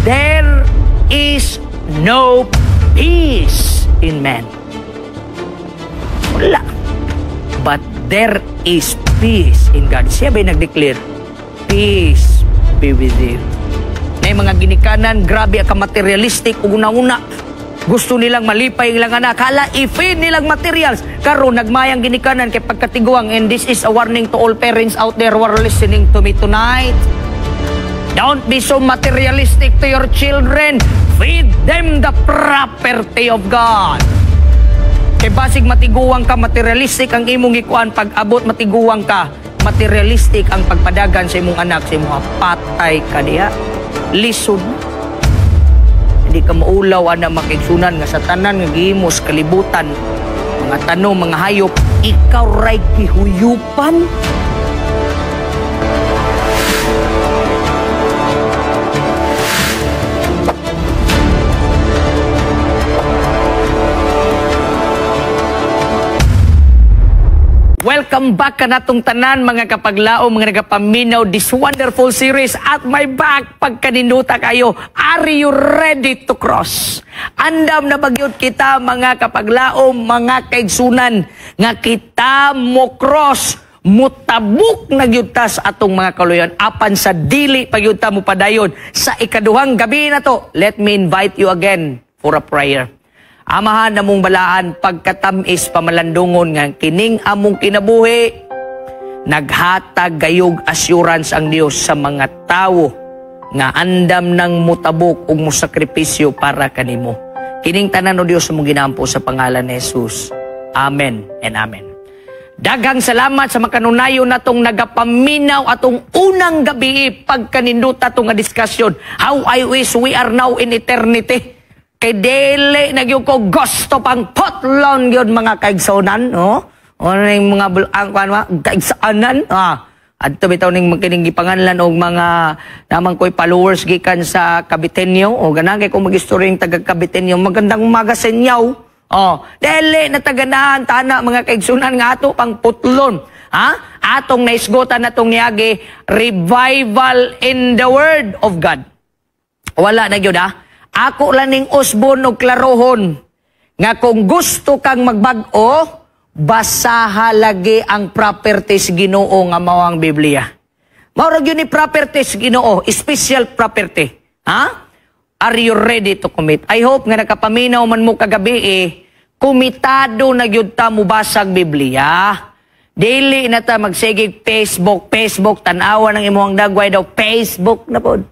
There is no peace in man. Wala. But there is peace in God. Siya ba'y nag-declare, "Peace be with you"? Na mga ginikanan, grabe ka materialistic ug una-una. Gusto nilang malipay ang ilang anak. Hala, i-feed nilang materials. Karon nagmayang ginikanan kay pagkatiguang. And this is a warning to all parents out there who are listening to me tonight. Don't be so materialistic to your children. Feed them the property of God. Kay basig matiguang ka, materialistic ang imong ikuan. Pag abot matiguang ka, materialistic ang pagpadagan sa imong anak, sa imong patay ka diha. Lisod. Hindi ka maulaw ana, makigsunan, nga sa tanan nga gihimo sa kalibutan, mga tanom, mga hayop, ikaw ray gihuyupan. Welcome back kanatong tanan, mga kapaglao, mga nagapaminaw this wonderful series at my back pagkaninduta kayo. Are you ready to cross? Andam na bagyot kita, mga kapaglao, mga kaigsunan, nga kita mo cross, mutabok na gyud ta sa atong mga kaluyan apan sa dili pagyud ta mo padayon sa ikaduhang gabi na to. Let me invite you again for a prayer. Amahan namong balaan, pagkatamis pamalandungon nga kining among kinabuhi, naghatag gayog assurance ang Dios sa mga tawo nga andam nang mutabok ug mosakripisyo para kanimo. Kining tanan, o Dios, among ginampo sa pangalan ni Jesus. Amen and amen. Daghang salamat sa makanunayon natong nagapaminaw atong unang gabi pagkaninduta atong nga discussion. How I wish we are now in eternity. Kay dili na gyud ko gusto pang putlon gyud, mga kaigsonan, no? O ning mga ang kuan ba kaigsanan, ah. Adto bitaw ning kining gipanganlan og mga naman ko'y followers gikan sa Caviteño o ganahan kay kung mag-istoryeng taga Caviteño, magandang umaga sa inyo. Oh, dili na taganahan tana, mga kaigsunan, nga ato pang putlon. Ha? Atong naisgutan natong niagi, revival in the word of God. Wala na gyud, ha. Ako lang ning usbon og klarohon nga kung gusto kang magbag-o, basaha lagi ang properties Ginoo nga mao ang Biblia. Mao ra gyud ni properties Ginoo, special property. Ha? Are you ready to commit? I hope nga nakapaminaw man mo kagabi eh, komitado na gyud ta mobasag Biblia. Dili na ta magsigig Facebook, Facebook, tan-awa ng imong dagway daw, Facebook na pod.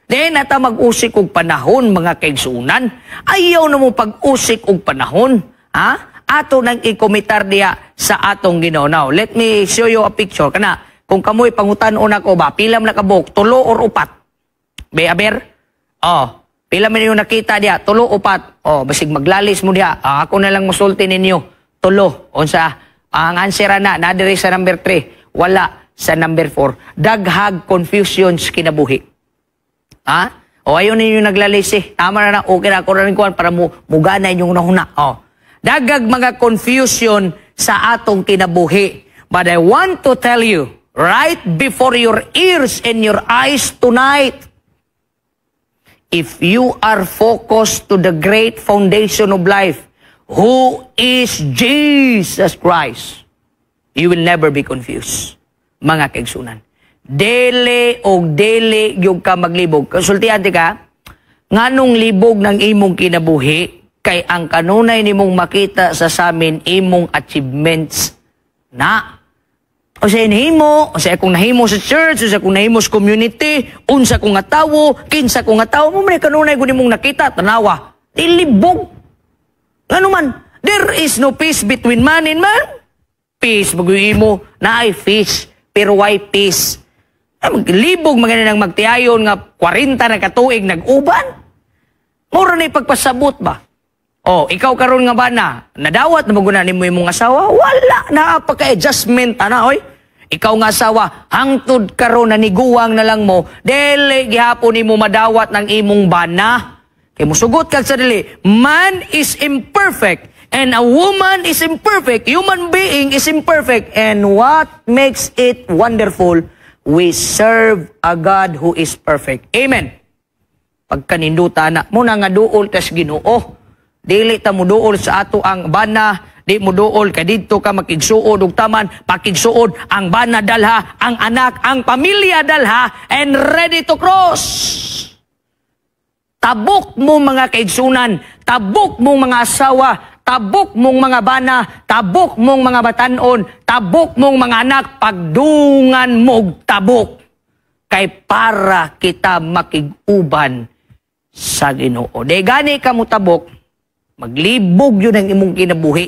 Di na ta mag-usik og panahon, mga kaigsunan. Ayaw na mo pag-usik og panahon. Ha? Ato nang ikomitar diya sa atong Ginoo. Now, let me show you a picture. Kana, kung kamoy pangutan-on ako ba, pila man nakabuk, tulo or upat? Be, aber? Oh, pila man yung nakita diya, tulo, upat? Oh, basig maglalis mo diya. Ah, ako na lang musulti ninyo. Tulo. Unsa? Ang answer na, na diri sa number 3. Wala sa number 4. Daghag confusions kinabuhi. Ha? O ayaw ninyo naglalis eh. Tama na na, okay na ako na rin kuwan para mo mugana inyong nahuna. O. Dagag mga confusion sa atong kinabuhi. But I want to tell you, right before your ears and your eyes tonight, if you are focused to the great foundation of life, who is Jesus Christ, you will never be confused. Mga kaigsunan. Dili og dili yung ka maglibog. Konsultihan ti ka, nganong libog ng imong kinabuhi, kay ang kanunay nimong makita sa samin imong achievements na. O sa inhimo, o sa akong nahimo sa church, o sa akong nahimo sa community, unsa kong nga tawo, kinsa kong nga tawo, mo man kanunay ko nimong nakita, tanawa. Dilibog. Ngano man, there is no peace between man and man. Peace, bagoy imo, naay fish, pero why peace? Ay, maglibog mga nang magtiayon nga 40 na katuig nag-uban. Mura na ipagpasabot ba? Oh, ikaw karon nga bana, nadawat na maguna nimo imong asawa? Wala na pagka-adjustment ana oy. Ikaw nga asawa, hangtod karon naniguwang na lang mo, dili gihapon nimo madawat ng imong bana. Kay musugot kag sa dili, man is imperfect and a woman is imperfect. Human being is imperfect, and what makes it wonderful, we serve a God who is perfect. Amen. Pagkaninduta na mo na nga duol tas Ginoo. Dili ta muduol sa ato ang bana, di mo duol kay didto ka makigsuod og taman, pakigsuod ang bana dalha, ang anak, ang pamilya dalha, and ready to cross. Tabok mo, mga kaigsunan, tabok mong mga asawa, tabok mong mga bana, tabok mong mga batanon, tabok mong mga anak, pagdungan mog tabok. Kay para kita makig-uban sa Ginoo. Di gani ka mo tabok, maglibog yun ang imong kinabuhi.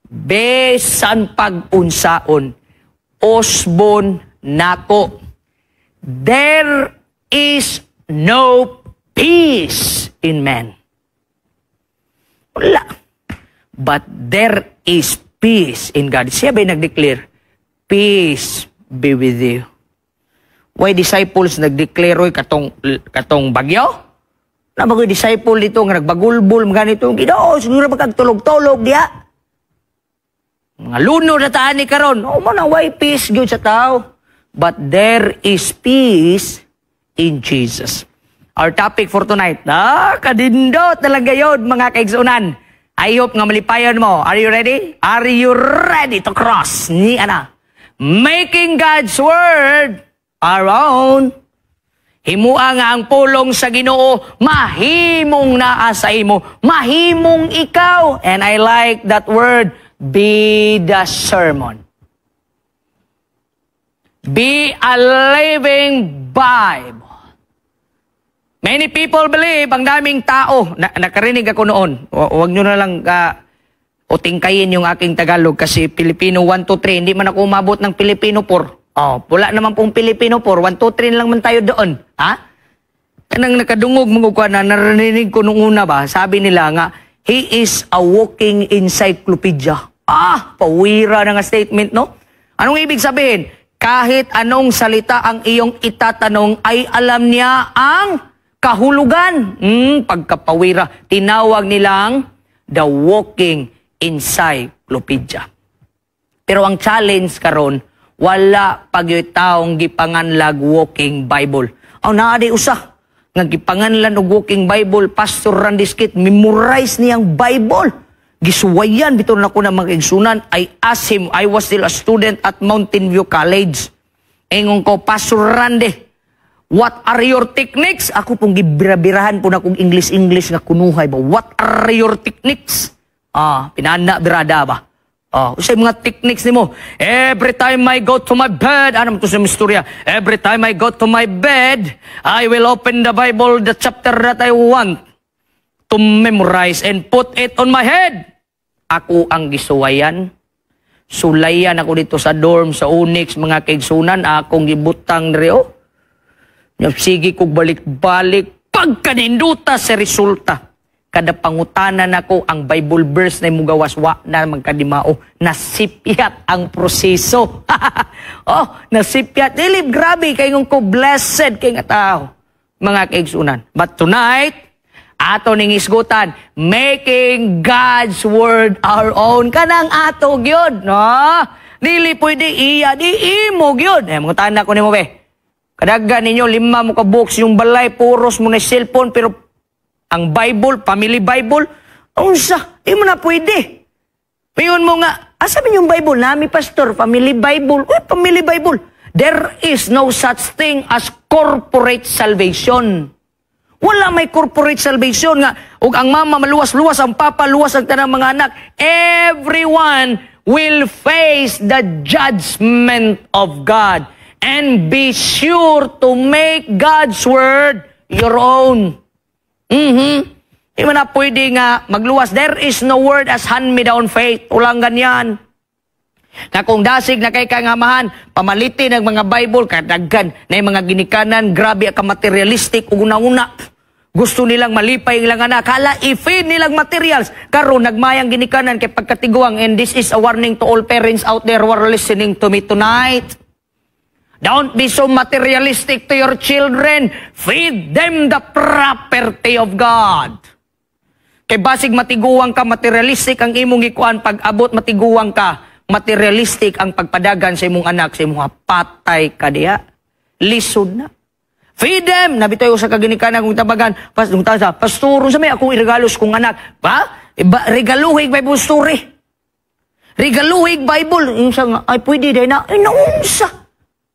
Besan pag-unsaon, osbon nako. There is no peace in man. Wala. But there is peace in God. Siya ba'y nag-declare, "Peace be with you"? Why disciples nag-declare oy katong bagyo? Na bagoy disciple dito nga nagbagulbol mga ganito, "Ginoo, siguro magkagtulog-tulog diya. Mga luno na taan ni karon." O mo na why peace gyud sa tao. But there is peace in Jesus. Our topic for tonight, kadindot talaga yun, mga kaigsunan. I hope nga malipayon mo. Are you ready? Are you ready to cross? Ni ana. Making God's word our own. Himua nga ang pulong sa Ginoo mahimong naa sa imo, mahimong ikaw. And I like that word, be the sermon. Be a living Bible. Many people believe, ang daming tao, na, nakarinig ako noon, huwag nyo na lang utingkayin yung aking Tagalog kasi Pilipino 1, 2, 3, hindi man ako umabot ng Pilipino 4. Oh, wala naman pong Pilipino 4, 1, 2, 3 lang man tayo doon. Ha? Kanang nakadungog mga kuan na narinig ko nung una ba, sabi nila nga, he is a walking encyclopedia. Ah, pawira na nga statement, no? Anong ibig sabihin? Kahit anong salita ang iyong itatanong ay alam niya ang kahulugan. Pagkapawira. Tinawag nilang the walking encyclopedia. Pero ang challenge karon, wala pagyoy taong gipanganlag walking Bible. Aw, naa di usa nga gipanganlan og walking Bible, Pastor Randy Skit, memorize niyang Bible. Gisuwayan bitaw nako na mga igsunan. I asked him, I was still a student at Mountain View College. Ingon ko, "Pastor Randy, what are your techniques?" Ako pong gibira-birahan po na kong English-English nga kunuhay ba. "What are your techniques?" Ah, pinana birada ba? Ah, usay mga techniques nimo? "Every time I go to my bed," ano to sa istorya? "Every time I go to my bed, I will open the Bible, the chapter that I want to memorize and put it on my head." Ako ang gisuwayan. Sulayan ako dito sa dorm sa Onyx, mga kaigsunan, akong gibutang diri oh. Nya sige kog balik-balik pagkaninduta sa resulta. Kada pangutana nako ang Bible verse na mugawas, wa na magkadimao. Nasipyat ang proseso. Oh, nasipyat. Dili grabe kay ko blessed kay nga tao, mga kaigsunan. But tonight, ato ning isgutan, making God's word our own. Kanang ato gyud, no? Dili pwede iya, di imo gyud. Eh, mga ko nimo be. Kadaghan ninyo, lima mo ka books yung balay, puros mo na cellphone, pero ang Bible, family Bible, unsa, di mo na pwede. Mayon mo nga, "Asa man yung Bible nami, Pastor?" "Family Bible." Uy, family Bible. There is no such thing as corporate salvation. Wala may corporate salvation nga ug ang mama maluwas-luwas, ang papa luwas, ang tanang mga anak. Everyone will face the judgment of God. And be sure to make God's word your own. Di man na pwede nga magluwas. There is no word as hand-me-down faith. Walang ganyan. Na kung dasig na kay kangamahan, pamalitin ang mga Bible, kadaghan na yung mga ginikanan, grabe ka materialistic, ug una-una. Gusto nilang malipay ang ilang anak. Hala, i-feed nilang materials. Karon nagmayang ginikanan kay pagkatiguang, and this is a warning to all parents out there who are listening to me tonight. Don't be so materialistic to your children. Feed them the property of God. Kay basig matiguang ka, materialistic ang imong ikuan, pag abot matiguang ka, materialistic ang pagpadagan sa imong anak, sa imong patay ka diha. Lisod na. Feed them. Nabitoy ko sa kaginikanan kong tabagan. Pas, nung sa, "Pastor, sa may akong iregalo sa kong anak." Ba? Iba, regaluhig Bible story. Regaluhig Bible. Yung siya nga, "Ay, pwede din na." Ay, naunsa.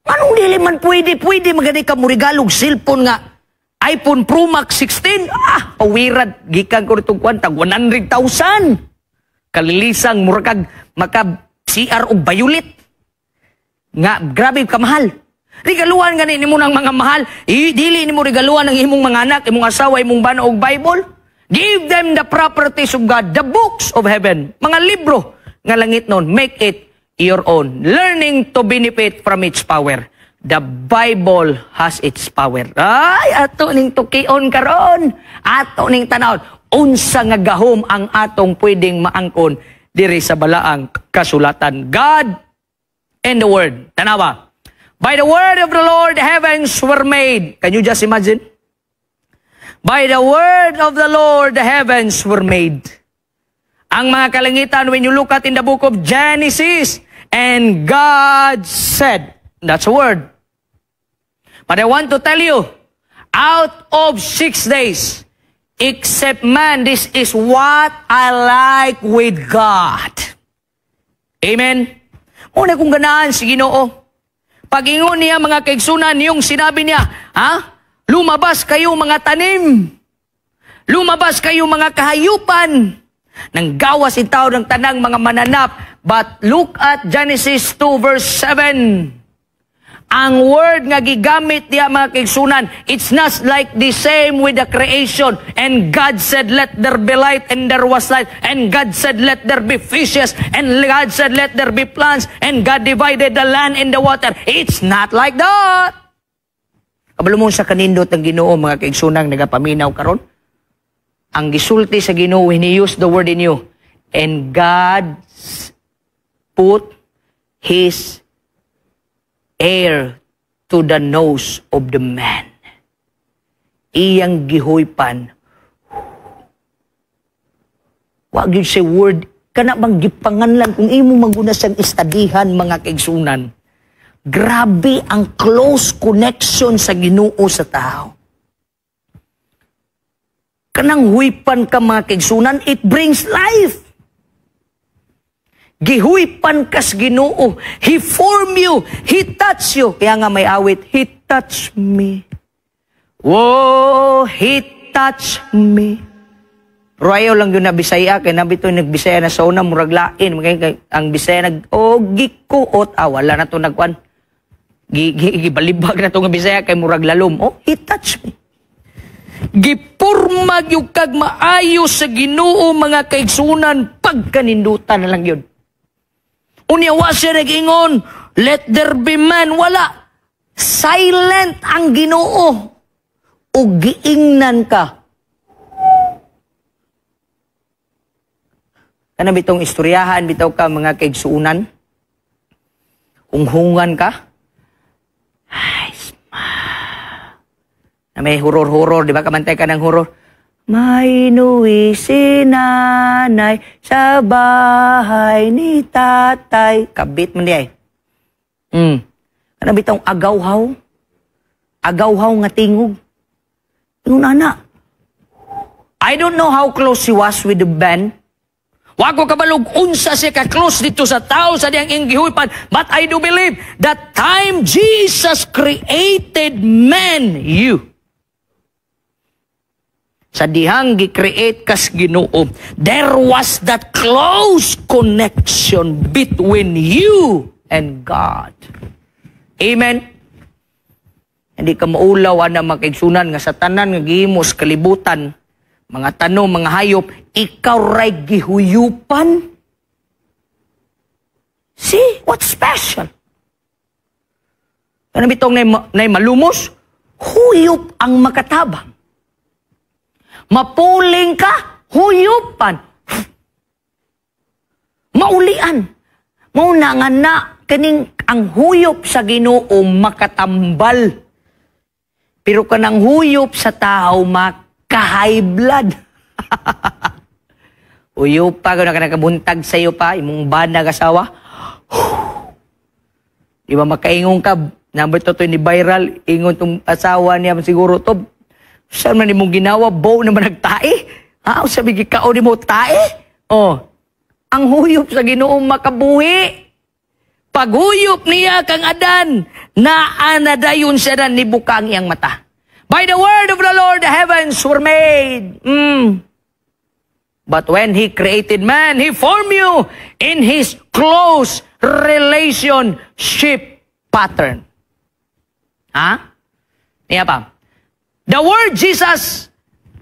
Anong dili man pwede? Pwede magani ka mo regalog cellphone nga iPhone Pro Max 16. Ah, pawirad. Gikan ko nitong kwanta, 100,000. Kalilisang murakag maka CR og violet. Nga, grabe kamahal. Regaluhan gani nimo ng mga mahal. I, dili nimo regaluhan ang imong mga anak, imong asawa, imong bana og Bible. Give them the properties of God, the books of heaven, mga libro nga langit nun. Make it your own. Learning to benefit from its power. The Bible has its power. Ay, ato ning tukion karon. Ato ning tanawon. Unsa nga gahom ang atong pwedeng maangkon diri sa balaang kasulatan? God and the Word. Tanawa. By the word of the Lord, the heavens were made. Can you just imagine? By the word of the Lord, the heavens were made. Ang mga kalangitan, when you look at in the book of Genesis, and God said, that's a word. But I want to tell you, out of 6 days, except man, this is what I like with God. Amen? Una kong ganahan si Ginoo. Pag-ingon niya, mga kaigsunan, yung sinabi niya, ha? "Lumabas kayo, mga tanim. Lumabas kayo, mga kahayupan." Nang gawas in tao ng tanang mga mananap. But look at Genesis 2 verse 7. Ang word nga gigamit niya, mga kaigsunan, it's not like the same with the creation. And God said, "Let there be light," and there was light. And God said, "Let there be fishes." And God said, "Let there be plants." And God divided the land and the water. It's not like that. Kabalo mo sa kanindot ng Ginoo, mga kaigsunang nagapaminaw karon? Ang gisulti sa Ginoo when He used the word in you. And God put His air to the nose of the man. Iyang gihuypan. Wa gyud say word kana bang gipanganlan kung imo maguna siyang istadihan, mga kaigsunan. Grabe ang close connection sa Ginoo sa tao. Kanang huypan ka, mga kaigsunan, it brings life. Gihuypan kas Ginoo. He form you. He touch you. Kaya nga may awit, "He touch me. Whoa, He touch me." Pero ayaw lang yun na Bisaya, kay nabi to nagbisaya na sa una, murag lain. Ang Bisaya nag, oh, gikuot. Ah, wala na to nagkuan. Gibalibag na to nga Bisaya kay murag lalom. Oh, He touch me. Gipurma gyud kag maayo sa Ginoo, mga kaigsunan, pagkanindutan na lang yun. Unya wa siya nag-ingon, "Let there be man." Wala. Silent ang Ginoo. O giingnan ka. Kana bitong istoryahan bitaw ka, mga kaigsuunan. Hunghungan ka. Ay, na may horror-horror, di ba? Kamantay ka ng horror. May nuwi si nanay sa bahay ni tatay. Kabit man di ay. Kana bitong agawhaw? Agawhaw nga tingog. Yung nana. I don't know how close he was with the band. Wa ko kabalog unsa siya ka close dito sa tao sa diyang iyang gihuypan. But I do believe that time Jesus created man, you. Sa dihang gi-create kas Ginoo, there was that close connection between you and God. Amen? Hindi ka maulaw ana, mga kaigsunan, nga sa tanan nga gihimo sa kalibutan, mga tanom, mga hayop, ikaw ray gihuyupan. See, what's special? Ano bitong nay malumos? Huyop ang makatabang. Mapuling ka, huyupan. Maulian. Mauna nga na, kaning ang huyop sa Ginoo makatambal. Pero kanang huyop sa tao maka-high blood. Uyop pa, kung nakabuntag sa iyo pa, imong banag asawa. Di ba makaingong ka, Number to ni viral, ingon tong asawa niya siguro to, saan man nimo ginawa, bow naman nagtae? Ha? Sabi gikaon nimo tae? Oh. Ang huyop sa Ginoo makabuhi. Paghuyop niya kang Adan, naa na dayon siya na nibuka ang iyang mata. By the word of the Lord, the heavens were made. But when He created man, He formed you in His close relationship pattern. Ha? Niya pa. The word Jesus,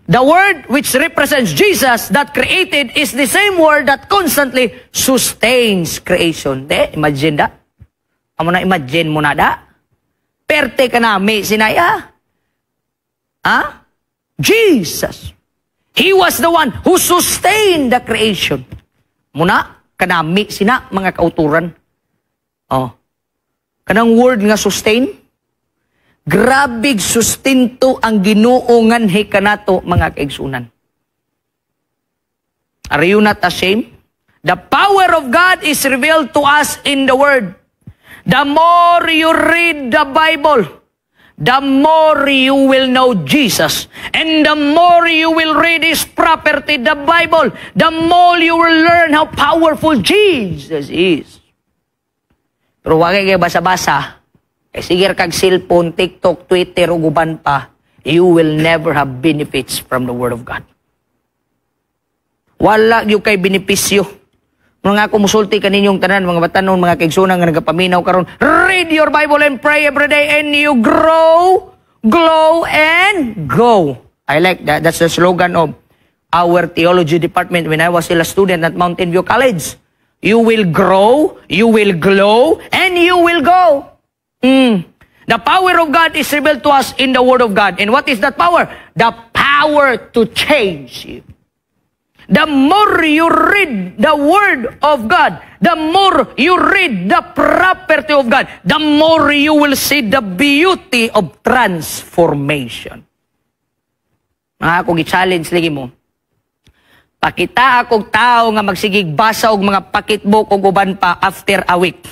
the word which represents Jesus that created, is the same word that constantly sustains creation. De, imagine da. Amo na, imagine mo na da. Perte ka na, may sinaya. Ha? Jesus. He was the one who sustained the creation. Muna, kanami sina mga kauturan. Oh. Kanang word nga sustain, grabig sustento ang Ginoo nganhi kanato, mga kaigsunan. Are you not ashamed? The power of God is revealed to us in the Word. The more you read the Bible, the more you will know Jesus. And the more you will read His property, the Bible, the more you will learn how powerful Jesus is. Pero wag kay basa-basa, eh, sige kag cellphone, TikTok, Twitter, ug uban pa, you will never have benefits from the Word of God. Wala gyud kay benepisyo. Mga ako musulti kaninyong tanan, mga batanon, mga kaigsunan nga nagapaminaw karon, read your Bible and pray every day and you grow, glow, and go. I like that. That's the slogan of our theology department when I was still a student at Mountain View College. You will grow, you will glow, and you will go. The power of God is revealed to us in the Word of God. And what is that power? The power to change you. The more you read the Word of God, the more you read the property of God, the more you will see the beauty of transformation. Mga ako gi-challenge lagi mo. Pakita akong tao nga magsigig basa og mga pocketbook ug uban pa after a week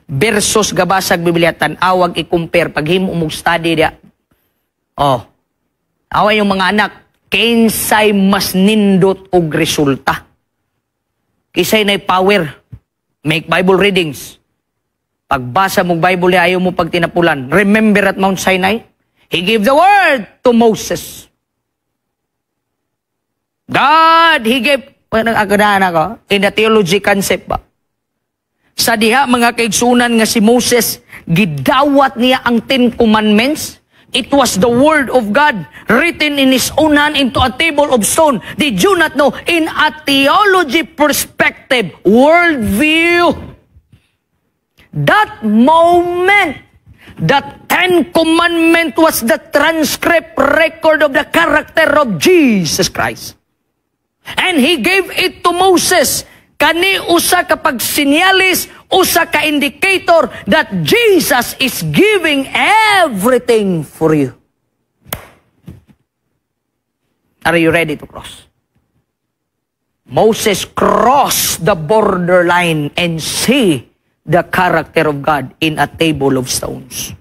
versus gabasag Biblia, tan-awag i-compare paghimo mong study dia. Oh. Awa yung mga anak, kinsay mas nindot og resulta? Kinsay na power? Make Bible readings. Pagbasa mo Bible, ayaw mo pagtinapulan. Remember at Mount Sinai? He gave the word to Moses. God, He gave, agadahan ako, in the theology concept ba? Sa diha, mga kaigsunan, nga si Moses, gidawat niya ang Ten Commandments. It was the word of God written in his own hand into a table of stone. Did you not know? In a theology perspective, worldview, that moment, the Ten Commandment was the transcript record of the character of Jesus Christ. And He gave it to Moses. Kani usa ka pagsinyalis, usa ka indicator that Jesus is giving everything for you. Are you ready to cross? Moses crossed the borderline and see the character of God in a table of stones.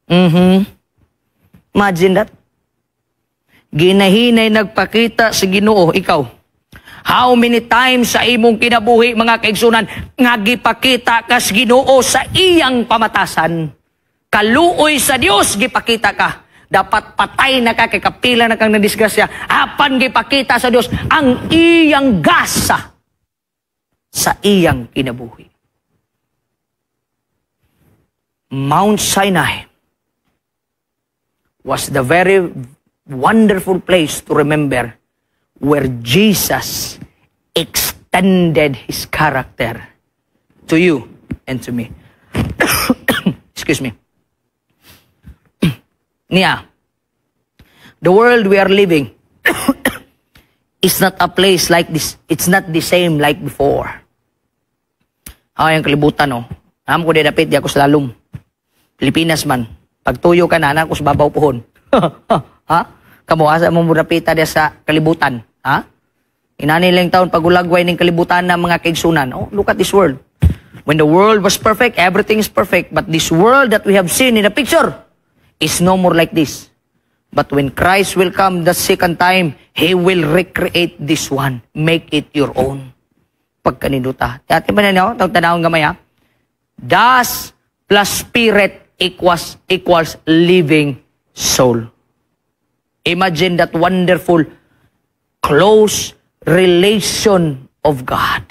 Imagine that. Ginahinay nagpakita sa Ginoo, ikaw. How many times sa imong kinabuhi, mga kaigsunan, nga gipakita ka sa Ginoo sa iyang pamatasan? Kaluoy sa Dios, gipakita ka. Dapat patay na ka kay kapila na kang nadisgrasya. Apan gipakita sa Dios ang iyang gasa sa iyang kinabuhi. Mount Sinai was the very wonderful place to remember where Jesus extended His character to you and to me. Excuse me. Niya, the world we are living is not a place like this. It's not the same like before. Ay, ang kalibutan, no? Amo ko di dapit, di ako sa lalom. Pilipinas man. Pagtuyo ka na, ako sa babaw puhon. Ha? Kamo, asa mo mo dapita diya sa kalibutan? Ha? Inani lang taon pagulagway ng kalibutan ng mga kaigsunan. Oh, look at this world. When the world was perfect, everything is perfect. But this world that we have seen in the picture is no more like this. But when Christ will come the second time, He will recreate this one. Make it your own. Pagkaninduta. Dati ba na niyo? Tanawon gamay ha? Dust plus spirit equals living soul. Imagine that wonderful close relation of God.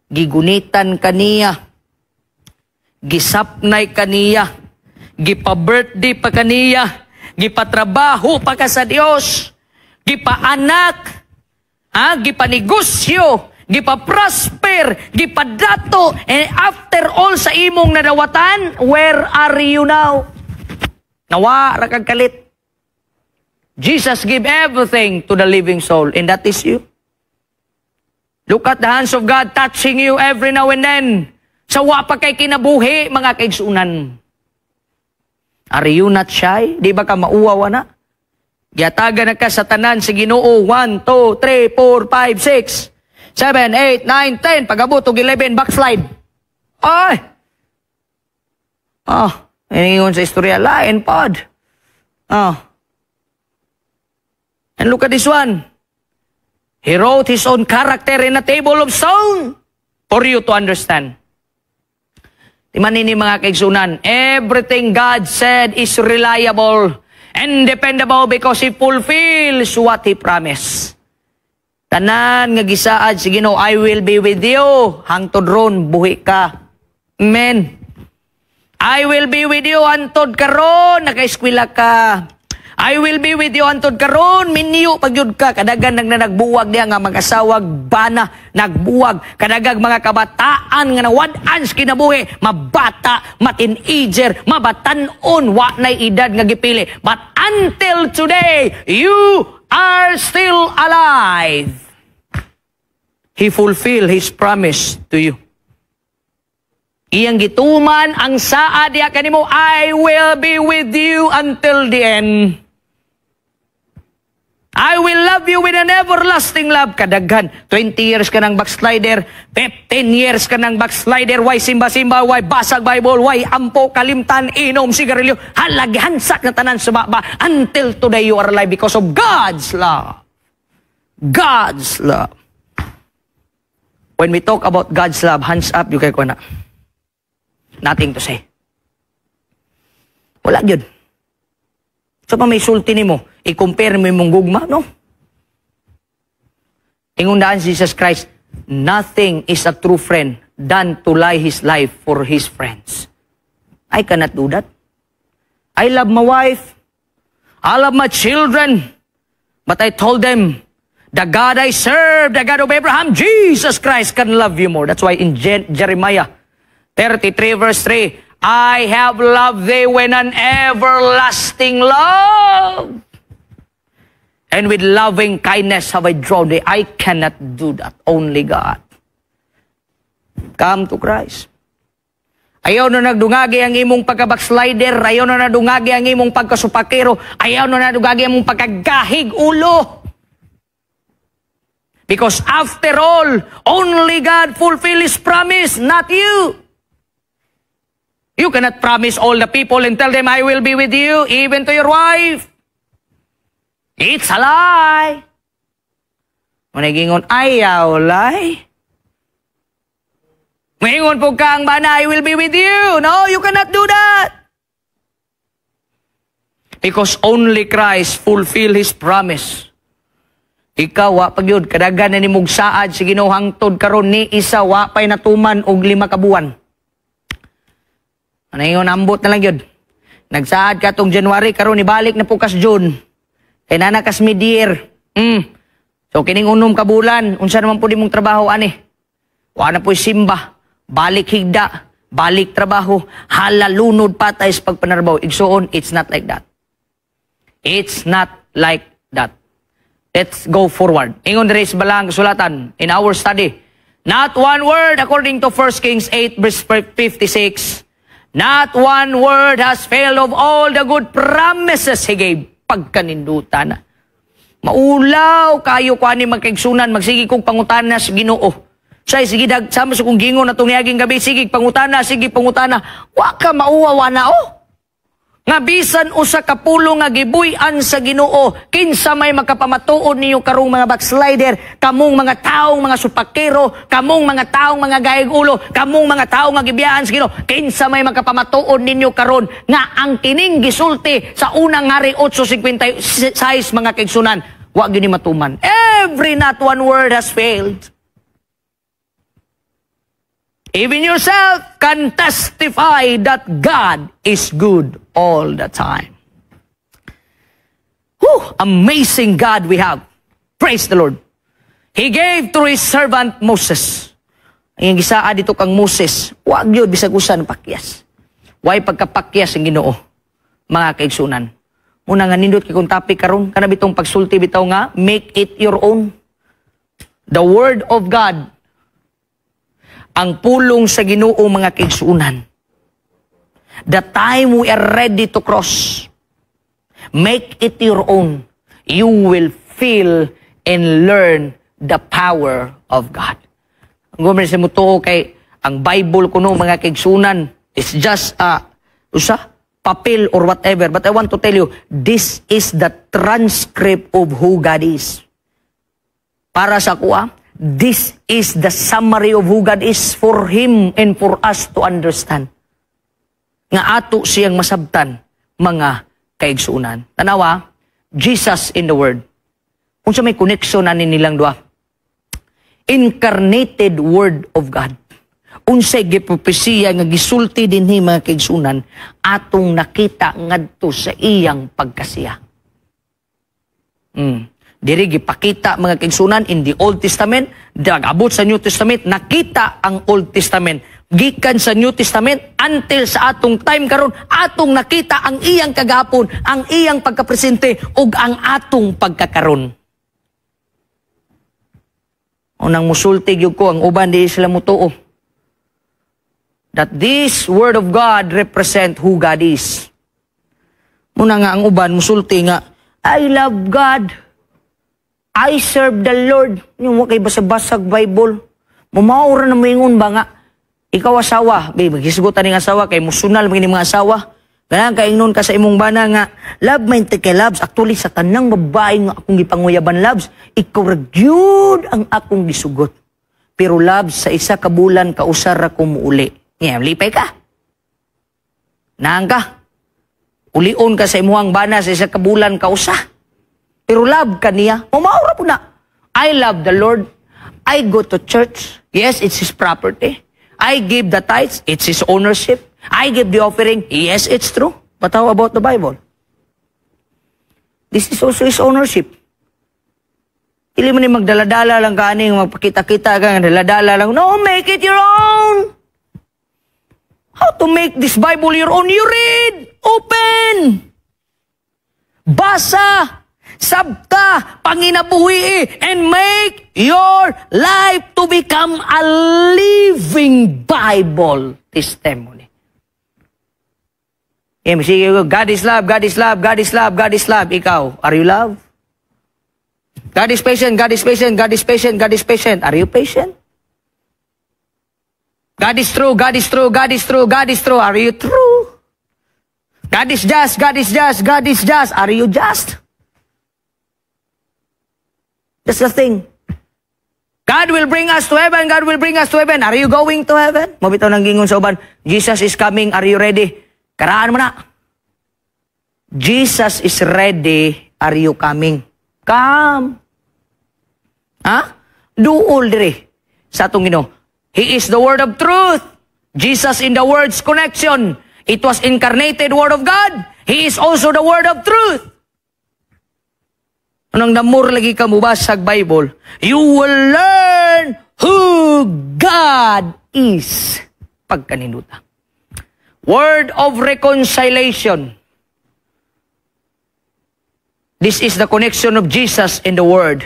Gigunitan kaniya, gisapnay kaniya, gipa-birthday pa kaniya, gipatrabaho pa ka sa Dios, gipaanak, ha, gipanegosyo, gipa-prosper, gipadato, and after all sa imong nadawatan, where are you now? Nawa ra kag kalit. Jesus give everything to the living soul, and that is you. Look at the hands of God touching you every now and then. Sa wa pa kay kinabuhi, mga kaigsunan. Are you not shy? Di ba ka mauwaw na? Giatagan na ka sa tanan sa Ginoo. 1, 2, 3, 4, 5, 6, 7, 8, 9, 10. Pag-abot og 11, backslide. Ay! Ah, ingon sa istorya, lain pod. Ah. And look at this one. He wrote his own character in a table of stone for you to understand. Timan ni, mga kaigsunan, everything God said is reliable and dependable because He fulfills what He promised. Tanan nga gisaad si Ginoo, "I will be with you." Hangtod ron, buhi ka. Amen. "I will be with you" hantod karon, nakaeskwela ka. "I will be with you" hantod karon, minyo pagyud ka. Kadagan nagbuwag diya nga mag-asawag bana, nagbuwag. Kadagag mga kabataan nga nawad-an sa kinabuhi, mabata, ma-teenager, mabatan-on, wa na'y edad nga gipili. But until today, you are still alive. He fulfilled His promise to you. Iyang gituman ang saad diya kanimo, "I will be with you until the end. I will love you with an everlasting love." Kadaghan, 20 years ka ng backslider, 15 years ka ng backslider, why simba-simba, why basag Bible, why ampo, kalimtan, inom, sigarilyo, halag, hansak na tanan sa baba. Until today you are alive because of God's love. God's love. When we talk about God's love, hands up, you kay ko na. Nothing to say. Wala yun. So pa may sulti nimo, i-compare mo imong gugma, no? Ingon daan si Jesus Christ, "Nothing is a true friend than to lay his life for his friends." I cannot do that. I love my wife. I love my children. But I told them, the God I serve, the God of Abraham, Jesus Christ, can love you more. That's why in Jeremiah 33 verse 3, "I have loved thee with an everlasting love. And with loving kindness have I drawn thee." I cannot do that. Only God. Come to Christ. Ayaw na nagdungagi ang imong pagka-backslider. Ayaw na nadungagi ang imong pagkasupakero. Ayaw na nadungagi ang imong pagkagahig ulo. Because after all, only God fulfill His promise, not you. You cannot promise all the people and tell them, "I will be with you," even to your wife. It's a lie. Managingon, ayaw lie. Maingon po ka ang bana, "I will be with you." No, you cannot do that. Because only Christ fulfill His promise. Ikaw, wa pag yun, kadagan na ni mong saad, sige no, hangtod karon ni isa, wa pa'y natuman og 5 ka buwan. Ano yun, ambot na lang yun. Nagsaad ka tong January, karon ibalik na po kas June. Kay nana kas mid-year. So, kining 6 ka bulan, unsa naman po di mong trabaho, ani? Wa na po'y simba, balik higda, balik trabaho, hala lunod patay sa pagpanarbaho. Igsuon, it's not like that. It's not like that. Let's go forward. Ingon diri sa balang kasulatan in our study. Not one word, according to 1 Kings 8 verse 56. Not one word has failed of all the good promises He gave. Pagkaninduta na. Maulaw kayo ko ani, magkaigsunan, magsige kong pangutana sa Ginoo. Say, sige, dag, sama sa kong gingon na itong niaging gabi, sige, pangutana, sige, pangutana. Wa ka mauwawa na, oh. Nga bisan usa ka pulong nga gibuy-an sa Ginoo, kinsa may makapamatuod ninyo karong mga backslider, kamong mga taong mga supakero, kamong mga taong mga gayeg ulo, kamong mga taong nga gibiyaan sa Ginoo, kinsa may makapamatuod ninyo karon nga ang kining gisulti sa Unang Hari 8:56, mga kaigsunan, wa gyud ni matuman? Every not one word has failed. Even yourself can testify that God is good all the time. Whew, amazing God we have. Praise the Lord. He gave through His servant Moses. Ang gisaad dito kang Moses, wag yun bisag usa pakyas. Way pagkapakyas ang Ginoo, mga kaigsunan. Muna nga nindot kay kung topic karon, kana bitong pagsulti bitaw nga make it your own. The word of God, ang pulong sa Ginoo, mga kaigsunan. The time we are ready to cross, make it your own. You will feel and learn the power of God. Ang gumrin sa mutuo kay ang Bible kuno, mga kaigsunan, is just a usa papel or whatever. But I want to tell you, this is the transcript of who God is. Para sa kuha, this is the summary of who God is for Him and for us to understand. Nga ato siyang masabtan, mga kaigsunan. Tanawa, Jesus in the Word. Kung sa may connection na nilang duha. Incarnated Word of God. Unsay gipropesiya nga gisulti dinhi, mga kaigsunan, atong nakita ngadto sa iyang pagkasiya. Diri gipakita, mga kaigsunan, in the Old Testament, abot sa New Testament, nakita ang Old Testament. Gikan sa New Testament until sa atong time karon, atong nakita ang iyang kagahapon, ang iyang pagkapresente ug ang atong pagkakaron. Unang musulti gyud ko, ang uban di sila mutuo. That this word of God represent who God is. Muna nga ang uban musulti nga, "I love God. I serve the Lord." Yung wa kay basa-basag Bible. Mumaura na moingon ba nga, ikaw asawa, babe, maghisgutan ning asawa kay musunal mga mga asawa. Ganang kaingnon ka sa imong bana nga, "Love, man kay loves." Actually, sa tanang babae nga akong gipanguyaban, loves, ikaw ra gyud ang akong gisugot. Pero loves, sa isa ka bulan kausar ra ko muuli. Nga, lipay ka. Naang ka. Ulion ka sa imuhang bana sa isa ka bulan kausa. Pero love ka niya. Umaura po na. "I love the Lord. I go to church." Yes, it's His property. "I give the tithes." It's His ownership. "I give the offering." Yes, it's true. But how about the Bible? This is also His ownership. Dili mo ni magdaladala lang kaning magpakita-kita ka, daladala lang. No, make it your own. How to make this Bible your own? You read. Open. Basa. Sabta, panginabuhi, and make your life to become a living Bible testimony. Eh, sige, "God is love, God is love, God is love, God is love." Ikaw, are you love? "God is patient, God is patient, God is patient, God is patient." Are you patient? "God is true, God is true, God is true, God is true." Are you true? "God is just, God is just, God is just." Are you just? That's the thing. "God will bring us to heaven. God will bring us to heaven." Are you going to heaven? Mao bitaw nang gingon sa uban, "Jesus is coming. Are you ready?" Karaan mo na. Jesus is ready. Are you coming? Come. Ha? Duol dire sa atong Ginoo. He is the word of truth. Jesus in the word's connection. It was incarnated word of God. He is also the word of truth. Anong namur lagi ka mubasag Bible, you will learn who God is. Pagkaninuta. Word of reconciliation. This is the connection of Jesus in the Word.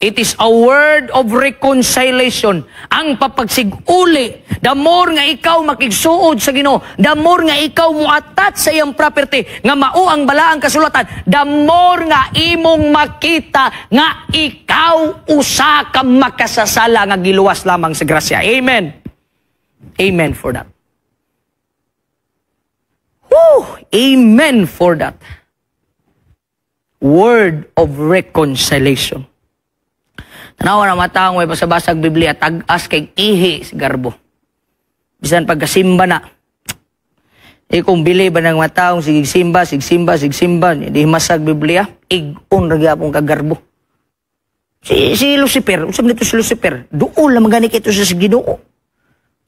It is a word of reconciliation. Ang papagsiguli. The more nga ikaw makigsuod sa Ginoo, the more nga ikaw muatat sa iyang property, nga mao ang balaang kasulatan, the more nga imong makita nga ikaw usa ka makasasala nga giluwas lamang sa grasya. Amen. Amen for that. Whew! Amen for that. Word of reconciliation. Tanawa na mata may basabasag Biblia, tag-as kay ihi si garbo. Bisan pagkasimba na. Eh kung bili ba ng mataong sige simba, sige simba, sige simba, di masag Biblia, igon ra gyapon ka garbo. Si Lucifer, unsa man ito si Lucifer? Duol lang gani kito sa Ginoo.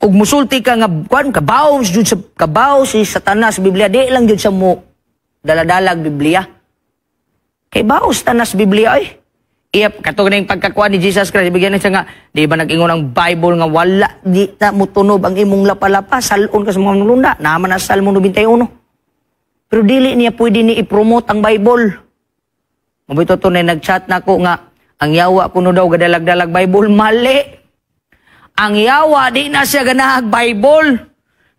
Ug musulti ka nga kuan kabaw jud sa kabaw si Satanas sa Biblia, di lang jud sa mo daladalag Biblia. Kay baos tanas Biblia ay. Iya katong ning pagkakuan ni Jesus Christ, bigyan na siya nga, di ba nag-ingon ang Bible nga wala di na mutunob ang imong lapalapa, salon ka sa mga nulunda. Naman na Salmo 91. Pero dili niya pwede ni i-promote ang Bible. Mabito to na nag-chat na ko nga ang yawa kuno daw gadalag-dalag Bible, mali. Ang yawa di na siya ganahag Bible.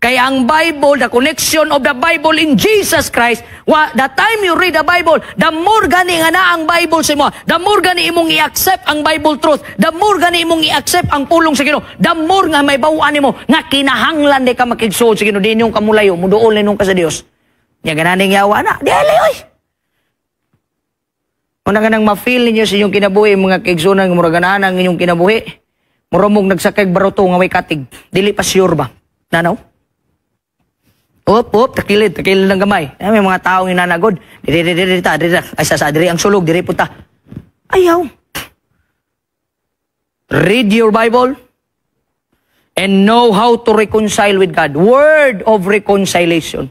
Kaya ang Bible, the connection of the Bible in Jesus Christ, wa, the time you read the Bible, the more gani nga na ang Bible sa imo, the more gani imong i-accept ang Bible truth, the more gani imong i-accept ang pulong sa Ginoo, the more nga may bawaan nimo nga kinahanglan di ka makigsuod sa Ginoo, di inyong kamulayo, muduol ninong ka sa Dios. Nya gananing yawa na, di ali oy. Una nga nang ma-feel ninyo sa inyong kinabuhi, mga kaigsunan, mura ganahan ang inyong kinabuhi. Mura mong nagsakay baruto nga may katig. Dili pa sure ba? Nanaw? Op, op, takilid, takilid lang gamay. Ay, may mga taong inanagod. Diri, diri, diri, ta, diri, ay, sa, diri ang sulog, diri punta. Ayaw. Read your Bible and know how to reconcile with God. Word of reconciliation.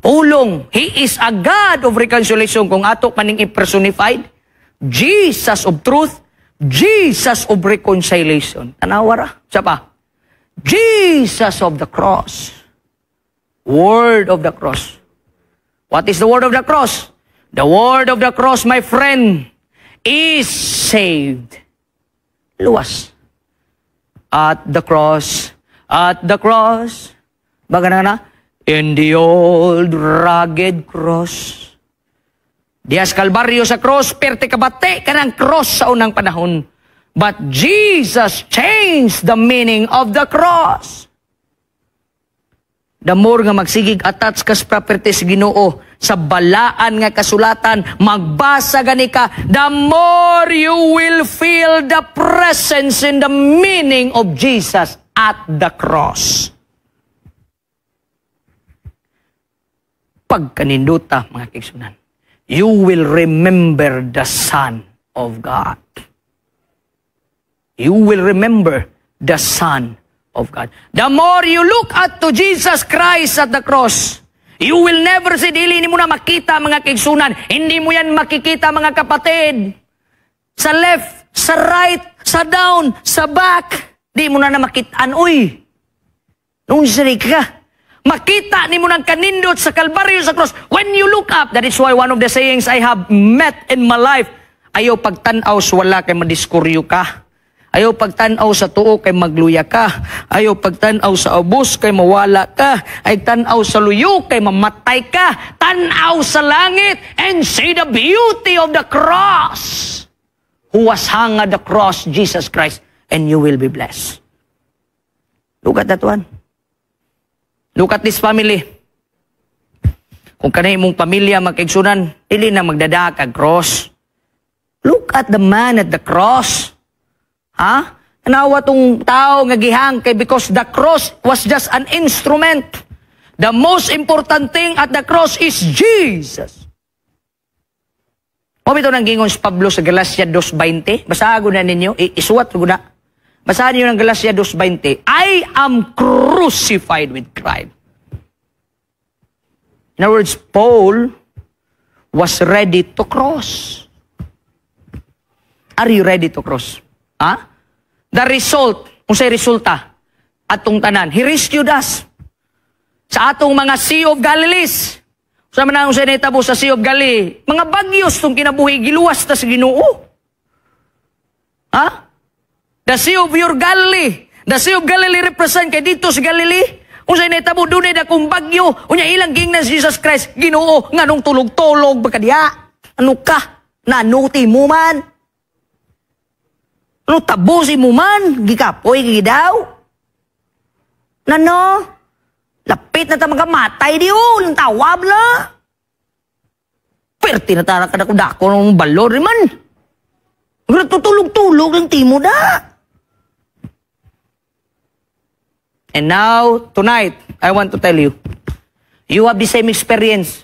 Pulong. He is a God of reconciliation. Kung ato maning i-personified, Jesus of truth, Jesus of reconciliation. Tanawa ra. Siya pa. Jesus of the cross. Word of the cross. What is the word of the cross? The word of the cross, my friend, is saved. Luwas. At the cross, at the cross. Baga na na? In the old rugged cross. Dias Kalbaryo sa cross, perte kabate kanang cross sa unang panahon. But Jesus changed the meaning of the cross. The more nga magsigig attach kas property sa Ginoo sa balaan nga kasulatan, magbasa gani ka, the more you will feel the presence and the meaning of Jesus at the cross. Pagkaninduta, mga kaigsunan, you will remember the Son of God. You will remember the Son of God. The more you look at to Jesus Christ at the cross, you will never see, dili ni mo na makita, mga kaigsunan. Hindi mo yan makikita, mga kapatid. Sa left, sa right, sa down, sa back, di mo na makitaan, uy. Nung sari ka, makita ni mo ng kanindot sa Kalbaryo sa cross. When you look up, that is why one of the sayings I have met in my life, ayaw pagtanaw sa wala kay madiskuryo ka. Ayaw pagtanaw sa tuo kay magluya ka. Ayaw pagtanaw sa ubos kay mawala ka. Ay tanaw sa luyo kay mamatay ka. Tanaw sa langit and see the beauty of the cross. Who was hung at the cross, Jesus Christ, and you will be blessed. Look at that one. Look at this family. Kung kanay imong pamilya magkaigsunan, dili na magdada kag cross. Look at the man at the cross. Ha? Tanawa tong tao nga gihang kay because the cross was just an instrument. The most important thing at the cross is Jesus. O bitaw nang gingon si Pablo sa Galatia 2:20. Basahan na ninyo, isuwat ko na. Basahan niyo ng Galatia 2:20. I am crucified with Christ. In other words, Paul was ready to cross. Are you ready to cross? Ha? The result, unsay resulta? Atong tanan, He rescued us. Sa atong mga Sea of Galilees. Sa man ang unsay nahitabo sa Sea of Galilee, mga bagyos tong kinabuhi, giluwas ta sa Ginoo. Ha? The Sea of your Galilee. The Sea of Galilee represent kay dito sa Galilee. Unsay nahitabo, dunay dakong bagyo. Unya ilang giingnan si Jesus Christ, "Ginoo, nganong tulog-tulog ba ka diha? Ano ka? Nanuti mo man. Ano tabusi mo man? Gikapoy ka daw. Nano? Lapit na ta magamatay di oh, tawab la. Perti na tara ka dako ng balor man. Tutulog-tulog ng timo da." And now, tonight, I want to tell you, you have the same experience.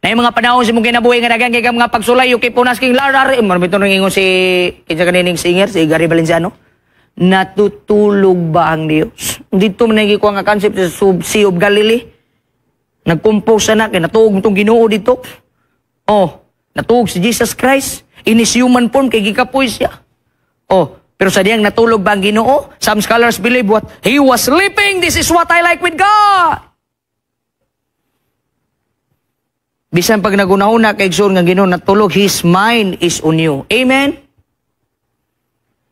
Na yung mga panahon sa mong kinabuhi nga dagan kay ka mga pagsulay, you keep on asking, "Lord, ari," marami ito nang si, kinsa kanining singer, si Gary Valenciano, "Natutulog ba ang Diyos?" Dito man nagikuha nga concept sa Sea of Galilee. Nag-compose na, kay natuog itong Ginoo dito. Oh, natuog si Jesus Christ in his human form kay gikapoy siya. Oh, pero sa diyang natulog ba ang Ginoo? Some scholars believe what? He was sleeping. This is what I like with God. Bisan pag nagunahuna kay igsoon nga Ginoo natulog, His mind is on you. Amen?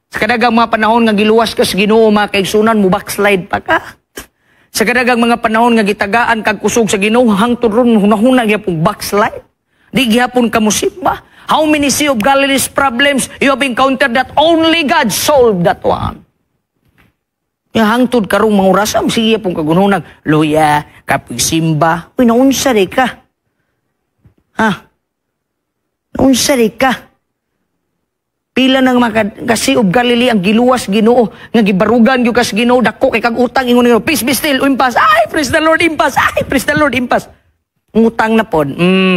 Sa kadagang mga panahon nga giluwas ka sa Ginoo, mga kaigsunan, mo backslide pa ka. Sa kadagang mga panahon nga gitagaan kag kusog sa Ginoo, hangtod ron hunahuna gyapon backslide. Di gihapon ka mosimba. How many Sea of Galilee's problems you have encountered that only God solved that one? Ya hangtod karong mga orasa, sige pong kagununag, luya, kapig simba. Uy, naunsa di ka? Ha? Naunsa di ka? Pila nang mga ka-Sea of Galilee ang giluwas Ginoo nga gibarugan gyud kas Ginoo, dako kay kag utang, ingon nimo, "Peace be still," impas. Ay, praise the Lord, impas. Ay, praise the Lord, impas. Utang na pod.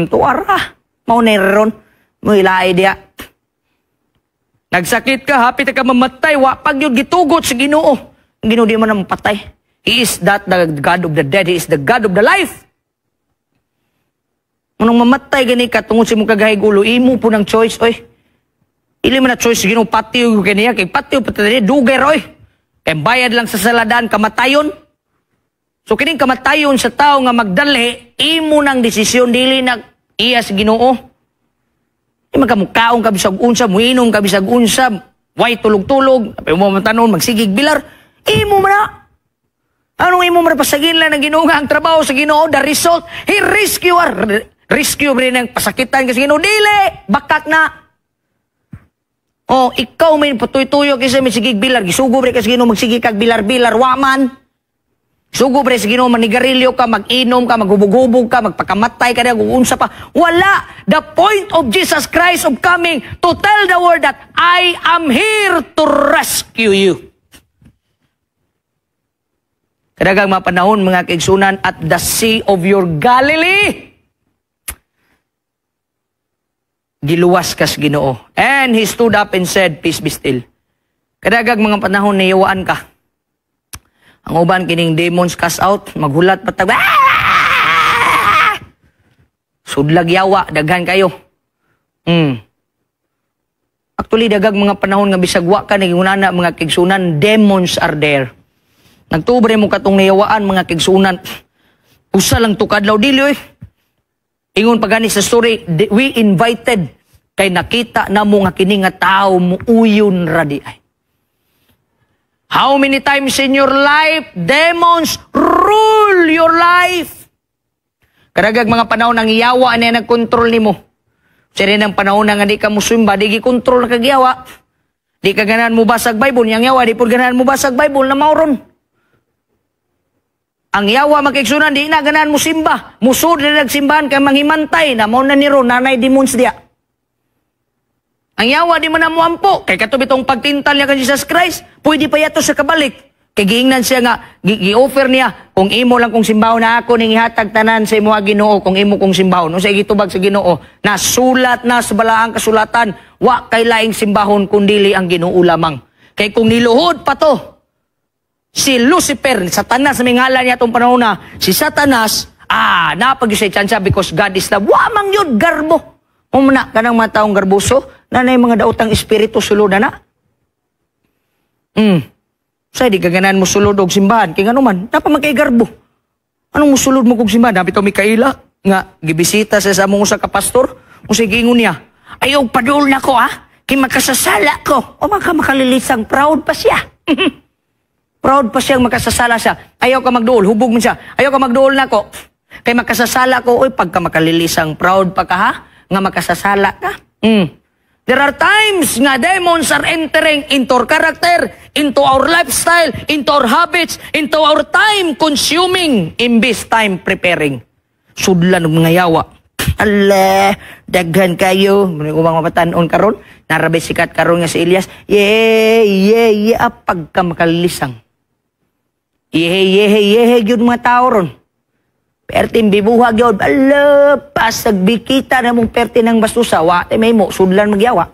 Tuara. Mao na ron. Mo ilaay diya. Nagsakit ka, hapit ka mamatay, wa pag yun gitugot sa Ginoo. Ang Ginoo di man na patay. He is not the God of the dead, He is the God of the life. Anong mamatay gani ka tungod sa imong kagahig ulo, imo po ng choice, oy. Ili man na choice sa Ginoo patiw kaniya kay patiw pati dugay roy. Kay bayad lang sa saladaan kamatayon. So kining kamatayon sa tao nga magdali, imo nang desisyon, dili na iya sa Ginoo. Di magkamukaon ka bisag unsa, muinom ka bisag unsa, way tulog-tulog, apay mo man tanon, magsigig bilar, imo man na. Anong imo man pasagin lang ng Ginoo nga ang trabaho sa Ginoo, the result, He rescue her. Rescue rin ang pasakitan kasi Ginoo, dili, bakak na. Oh, ikaw may patuy-tuyo kasi may sigig bilar, gisugo rin kasi Ginoo magsigig kag bilar-bilar, waman. Sugo bre sa Ginoo, manigarilyo ka, mag-inom ka, maghubog-hubog ka, magpakamatay ka, unsa pa. Wala. The point of Jesus Christ of coming to tell the world that I am here to rescue you. Kadagang mga panahon, mga kaigsunan, at the Sea of your Galilee, giluwas kas Ginoo. And He stood up and said, "Peace be still." Kadagang mga panahon, niyawaan ka. Ang uban kining demons cast out, maghulat patag. Ah! Sudlag yawa, daghan kayo. Actually, dagag mga panahon nga bisag wa ka nagingunana, mga kigsunan, demons are there. Nagtubre mo katong niyawaan, mga kigsunan. Usa lang tukadlaw dili oy. Ingon pa gani sa story, we invited kay nakita na mo nga kini nga tao muuyon ra di ay. How many times in your life, demons rule your life? Karagag mga panahon ang yawa na nagkontrol nimo. Sa rin ang panahon nga di ka musimba, di gikontrol na kagyawa. Di ka ganahan mo basag Bible, yang yawa, di po ganahan mo basag Bible na mauron. Ang yawa makiksunan, di na ganahan mo simba. Musod na nagsimbahan kay manghimantay na mao na ni ron, nanay demons diya. Ang yawa di man na muampo. Kay katubi itong pagtintal niya kang Jesus Christ, pwede pa yato sa kabalik. Kay giingnan siya nga, gi-offer niya, kung imo lang kung simbahon na ako, ning ihatag tanan sa imo Ginoo, kung imo kong simbahon. Unsa gitubag sa Ginoo? Nasulat na sa balaang kasulatan, wa kay laing simbahon kundili ang Ginoo lamang. Kay kung niluhod pa to, si Lucifer, Satanas, may ngalan niya itong panahon na, si Satanas, napag siya tsansa because God is love. Wa mang yun, garbo. Umna ka ng mga taong garbuso, nanay mga daotang espiritu sulod na na. Sa di kaganan mo sulod og simbahan, kay ngano man, dapat man kay garbo. Anong musulod mo kog simbahan? Dapat ito Mikaela, nga gibisita sa among usa ka pastor, unsay giingon niya, "Ayaw padul nako ah. Kay makasasala ko. O makalilisang, proud pa siya. Proud pa siyang makasasala siya. Ayaw ka magduol, hubog man siya. Ayaw ka magduol nako. Kay makasasala ko, oy, pagka makalilisang, proud pa ka ha? Nga makasasala ka. There are times nga demons are entering into our character, into our lifestyle, into our habits, into our time consuming, imbis time preparing. Sudlan og mga yawa. Allah, daghan kayo. Muna ko mga batan-on karon. Narabay sikat karon nga si Elias. Yeah, ah, pagka makalilisang. Yeah, gyud mga tao ron. Perting bibuha gyud. Ala, pasag bikita na mong perte ng bastusa. Wa, may mo, sudlan magyawa.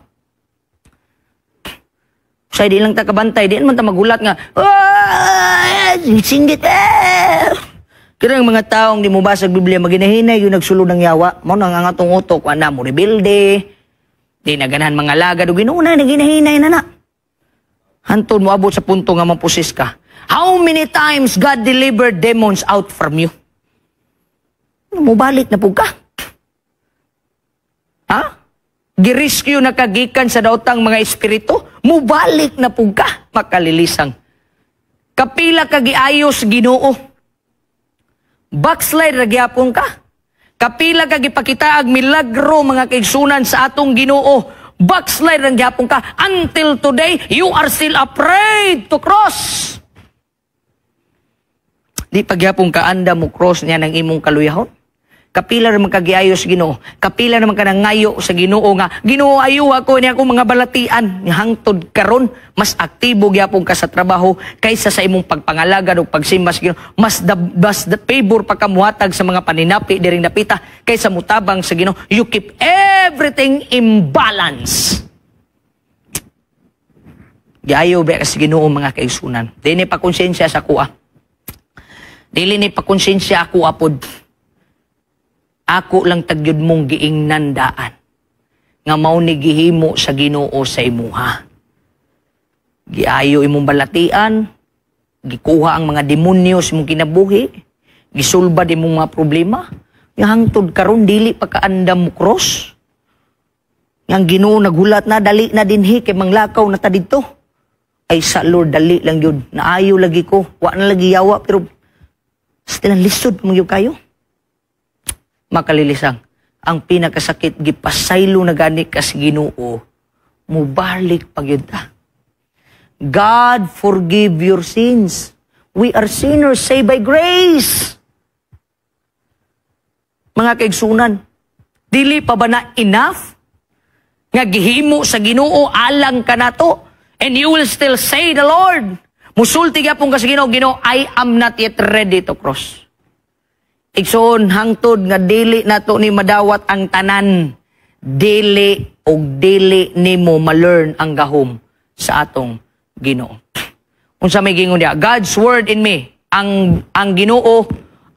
Say, di lang ta kabantay, di man ta magulat nga, ah, singgit, ah. Kaya ang mga taong di mo basag Biblia, maginahinay yung nagsulod ng yawa. Mao nang ang atong utok, wala mo rebelde, di na ganahan mga lagad, o Ginoo na, naginahinay na na. Hantod mo abot sa punto nga mapusis ka. How many times God delivered demons out from you? Mubalik na po ka. Ha? Girescue na kagikan sa daotang mga espiritu, mubalik na po ka, makalilisang. Kapila ka giayos Ginoo. Backslide ra gyapon ka. Kapila ka gipakita ag milagro, mga kaigsunan, sa atong Ginoo. Backslide ra gyapon ka. Until today, you are still afraid to cross. Di pagyapon ka anda mo cross niya ng imong kaluyahon. Kapila naman ka giayos Ginoo. Kapila naman ka nangayo sa Ginoo nga Ginoo, ayo ako niya akong mga balatian. Hangtod karon mas aktibo gyapon ka sa trabaho kaysa sa imong pagpangalagad o pagsimba sa Ginoo. Mas the favor pa ka muhatag sa mga paninapi diring napita kaysa mutabang sa Ginoo. You keep everything in balance. Giayo ba ka sa Ginoo, mga kaigsunan? Dili pa konsensya sa kuha. Dili ni pa konsensya ako apod. Ako lang tagyod mong giingnan daan nga mao ni gihimo sa Ginoo sa imuha. Giayo imong balatian, gikuha ang mga demonyo sa imong kinabuhi, gisulbad imong mga problema. Nga hangtod karon dili pa kaandam mo cross. Nga ang Ginoo naghulat na, dali na dinhi kay manglakaw na ta didto. Ay sa Lord, dali lang yun. Naayo lagi ko. Wa na lagi yawa pero still ang lisod mo gyud kayo. Makalilisang, ang pinakasakit, gipasaylo na gani ka sa Ginoo, mubalik pa gyud ta. God forgive your sins. We are sinners saved by grace. Mga kaigsunan, dili pa ba na enough nga gihimo sa Ginoo alang kanato and you will still say the Lord? Musulti gyapon ka sa Ginoo, "Ginoo, I am not yet ready to cross." Igsoon, hangtod nga dili nato ni madawat ang tanan, dili og dili nimo ma-learn ang gahom sa atong Ginoo. Unsa may gingon diya? God's word in me. Ang Ginoo,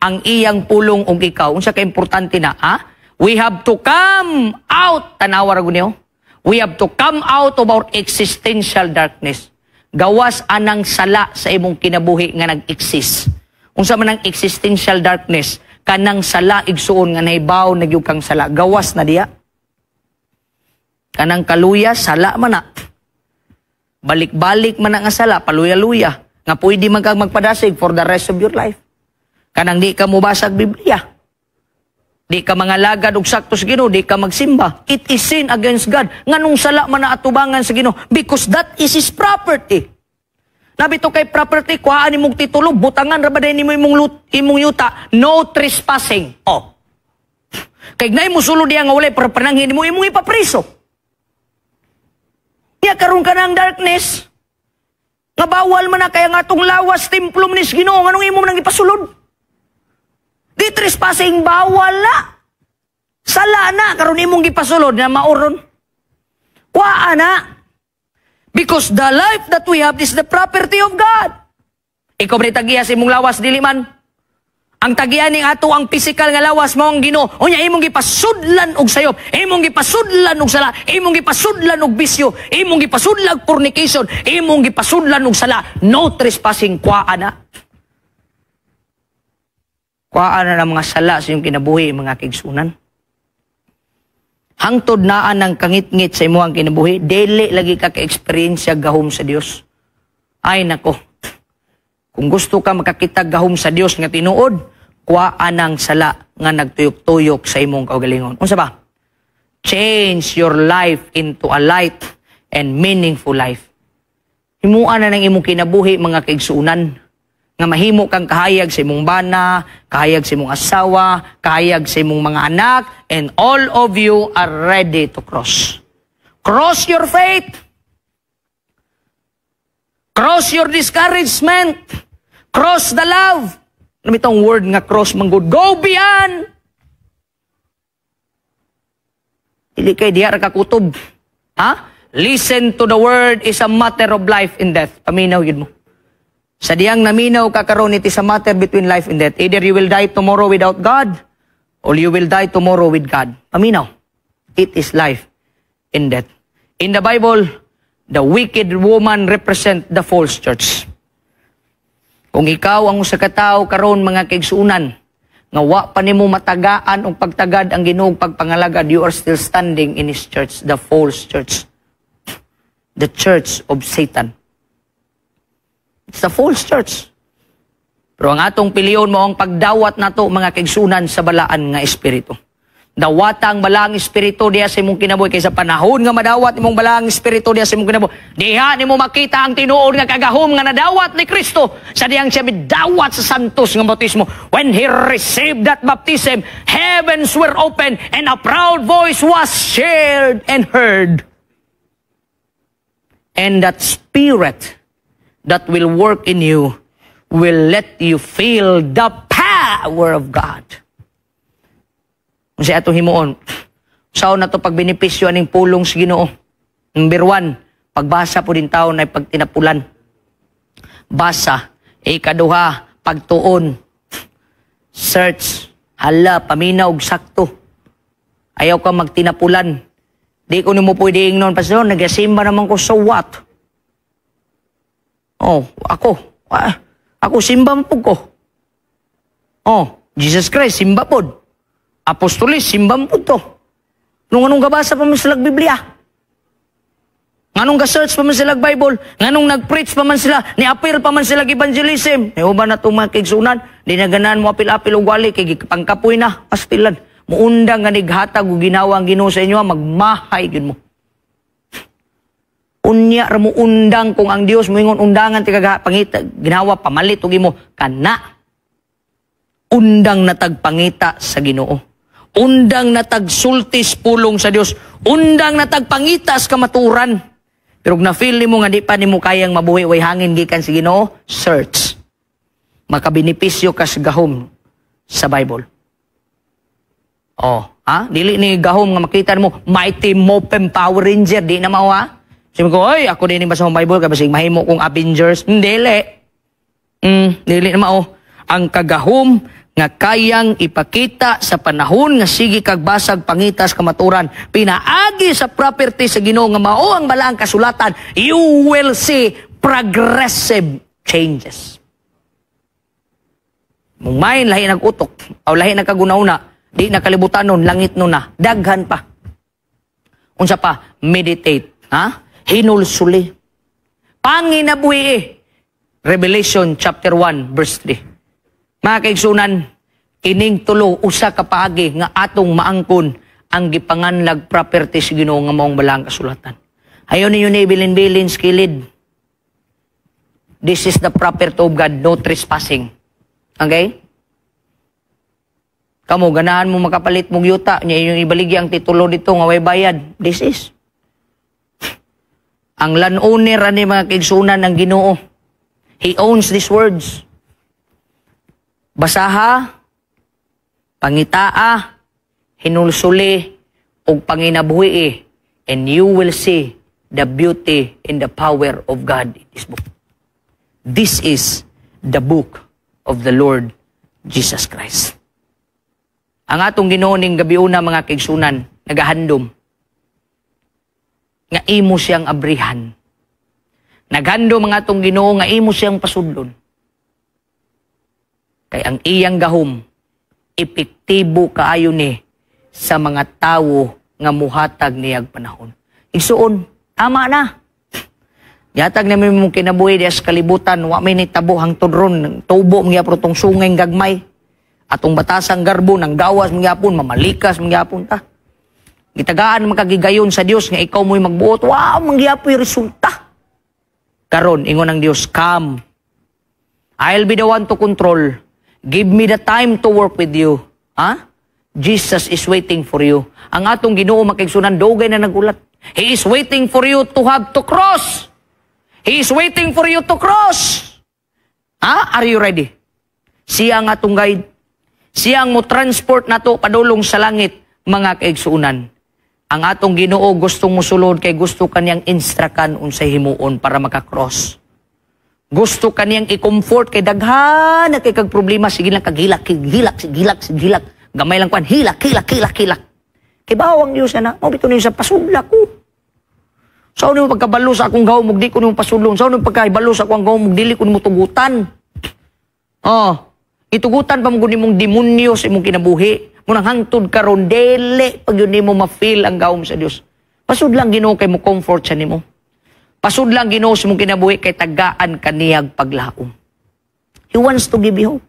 ang iyang pulong ug ikaw. Unsa ka importante na, ha? We have to come out, tanawa ra niyo. We have to come out of our existential darkness. Gawas anang sala sa imong kinabuhi nga nag-exist. Unsa man ang existential darkness? Kanang sala, igsuon, nga nahibaw na gyud kang sala. Gawas na diya. Kanang kaluya, sala man na. Balik-balik man na nga sala, paluya-luya. Nga pwede man kang magpadasig for the rest of your life. Kanang di ka mubasag Biblia. Di ka mangalagad og sakto sa Ginoo, di ka magsimba. It is sin against God. Nganong sala man na atubangan sa Ginoo? Because that is His property. Nabito kay property, kuhaan nimong titulo, butangan ra ba nimo imong yuta, no trespassing. Oh. Kay gnay mo sulod diya nga walay para pananghin nimo, imong ipapriso. Ya karon ka ng darkness. Nga bawal man na kaya nga atong lawas templo ni Ginoo, nganong imo nang ipasulod? Di trespassing, bawal na. Sala na karon imong gipasulod na mauron. Kuhaan na. Because the life that we have is the property of God. Ikaw ba tagiya sa imong lawas, dili man? Ang tagiya ning ato ang physical nga lawas mo ang Ginoo. Unya imong gipasudlan og sayop, imong gipasudlan og sala, imong gipasudlan og bisyo, imong gipasudlan og fornication, imong gipasudlan og sala. No trespassing, kuhaan na. Kuhaan na ng mga sala sa iyong kinabuhi, mga kaigsunan. Hangtod naa ng kangitngit sa imuhang kinabuhi, dili lagi ka ka-experience gahom sa Dios. Ay nako. Kung gusto ka makakita gahom sa Dios nga tinuod, kuhaa ng sala nga nagtuyok-tuyok sa imong kaugalingon. Unsa ba? Change your life into a light and meaningful life. Himuan na ng imong kinabuhi, mga kaigsuunan, nga mahimo kang kahayag sa imong bana, kahayag sa imong asawa, kahayag sa imong mga anak, and all of you are ready to cross. Cross your faith. Cross your discouragement. Cross the love. Ano itong word nga cross manggod? Go beyond! Dili kay diha ra ka kutob. Ha? Listen to the word is a matter of life and death. Paminaw yun mo. Sa diyang naminaw ka karon, it is a matter between life and death. Either you will die tomorrow without God, or you will die tomorrow with God. Paminaw. It is life and death. In the Bible, the wicked woman represent the false church. Kung ikaw ang usa ka tawo karon, mga kaigsuonan, nga wa pa nimo matagaan og pagtagad ang Ginoo pagpangalagad, you are still standing in his church, the false church. The church of Satan. It's the false church. Pero ang atong pilion mo ang pagdawat nato, mga kaigsuonan, sa balaan nga espiritu. Dawata ang balaang espiritu diha sa imong kinabuhi, kaysa panahon nga madawat imong balaang espiritu diha sa imong kinabuhi, diha nimo makita ang tinuod nga kagahom nga nadawat ni Kristo sa diyang siya midawat sa santos nga bautismo. When he received that baptism, heavens were open and a proud voice was shared and heard. And that spirit that will work in you will let you feel the power of God. Kung siya atong himuon, sao na to pagbenepisyo aning pulong sa Ginoo? Number 1, pagbasa po din taon ay pagtinapulan. Basa. Ikaduha, pagtuon. Search. Hala, paminaw og sakto. Ayaw ka magtinapulan. Di ko nimo pwede ingnon, "Pastor, nagasimba naman ko." So what? Oh, ako. Ah, ako simba man pud ko. Oh, Jesus Christ, simba pod. Apostolis, simba man pud to. Nung anong gabasa pa man sila Biblia? Nganong ga-search pa man sila Bible? Nganong nag-preach pa man sila? Ni-appeal pa man sila evangelism? Eh, uban na itong mga kaigsuonan, di na ganahan mo apil-apil og wali, kay pangkapoy na, pastilan. Muundang nga nighatag og ginawa ang Ginoo sa inyo, magmahay gyud mo. Unya ra mo undang kung ang Dios moingon undangan ti kaga pangita ginawa pamalit og imo kana. Undang natag pangita sa Ginoo. Undang natag sultis pulong sa Dios. Undang natag pangitas kamaturan. Pero kung na-feel nimo nga di pa nimo kayang mabuhi way hangin gikan sa Ginoo, search. Makabenepisyo ka sa gahom sa Bible. Oh, ha? Dili ni gahom nga makita mo Mighty Morphin Power Ranger, di na mao, ha? Sabi ko, "Oy, ako din ba sa Bible kay basig mahimo kong Avengers." Dili. Dili na mao. Ang kagahom nga kayang ipakita sa panahon nga sige kag basag pangitas kamaturan pinaagi sa property sa Ginoo nga mao ang balaang kasulatan, you will see progressive changes. Mung main lahi nag utok o lahi nagkaguna-una, di na kalibutan nun, langit nun na, daghan pa. Unsa pa? Meditate, ha? Hinulsuli. Panginabuhi eh. Revelation chapter 1 verse 3. Mga kaigsuonan, kining tulo usa ka paagi nga atong maangkon ang gipanganlag property sa Ginoo nga maong balaang kasulatan. Ayaw ninyo ni bilin-bilin sa kilid. This is the property of God, no trespassing. Okay? Kamo, ganahan mo makapalit mong yuta, niya inyong ibaligya ang titulo dito nga way bayad. This is. Ang landowner ani, mga kaigsuonan, ng Ginoo. He owns these words. Basaha, pangitaa, hinulsuli, ug panginabuhi, and you will see the beauty and the power of God in this book. This is the book of the Lord Jesus Christ. Ang atong Ginoo ning gabiuna, mga kaigsuonan, nagahandom nga imo siyang abrihan. Naghandom ang atong Ginoo nga imo siyang pasudlon. Kay ang iyang gahom, epektibo kaayo ni sa mga tawo nga muhatag niyag panahon. Igsuon, tama na. Yatag na mong kinabuhi diya sa kalibutan, wa may nitabo hangtod ron, tubo mangyapon tong sungay gagmay. Atong batasang garbo, nang gawas mangyapon, mamalikas mangyapon ta. Gitagaan makagigayon sa Dios nga ikaw mo'y magbuot, wow, mangyapoy resulta. Karon, ingon ang Dios, "Come. I'll be the one to control. Give me the time to work with you." Ha? Jesus is waiting for you. Ang atong Ginoo, mga kaigsuonan, dugay na nagulat. He is waiting for you to have to cross. He is waiting for you to cross. Ha? Are you ready? Siya ang atong guide. Siya ang mo transport nato padulong sa langit, mga kaigsuonan. Ang atong Ginoo gustong musulod kay gusto kaniyang instructan unsay himuon para maka-cross. Gusto kaniyang i-comfort kay daghan na kay kag problema, sige lang kag hilak, hilak, hilak, hilak. Gamay lang kwan, hilak, hilak, hilak, hilak. Kay bawang Dios na, mao bitaw niyo sa pasudla ko. Sa nimo pagkabalo sa akong gahom, di ko nimo pasudlon. Sa nimo pagkabalo sa akong gahom, dili ko nimo tugutan. Oh, itugutan pa mo gud nimong demonyo sa imong kinabuhi. Munang hangtod karon dili pag yun nimo ma-feel ang gahom sa Dios. Pasudlang Ginoo kay mo comfort sa nimo. Pasudlang Ginoo sa imong kinabuhi kay tagaan kaniyag paglaom. He wants to give you hope.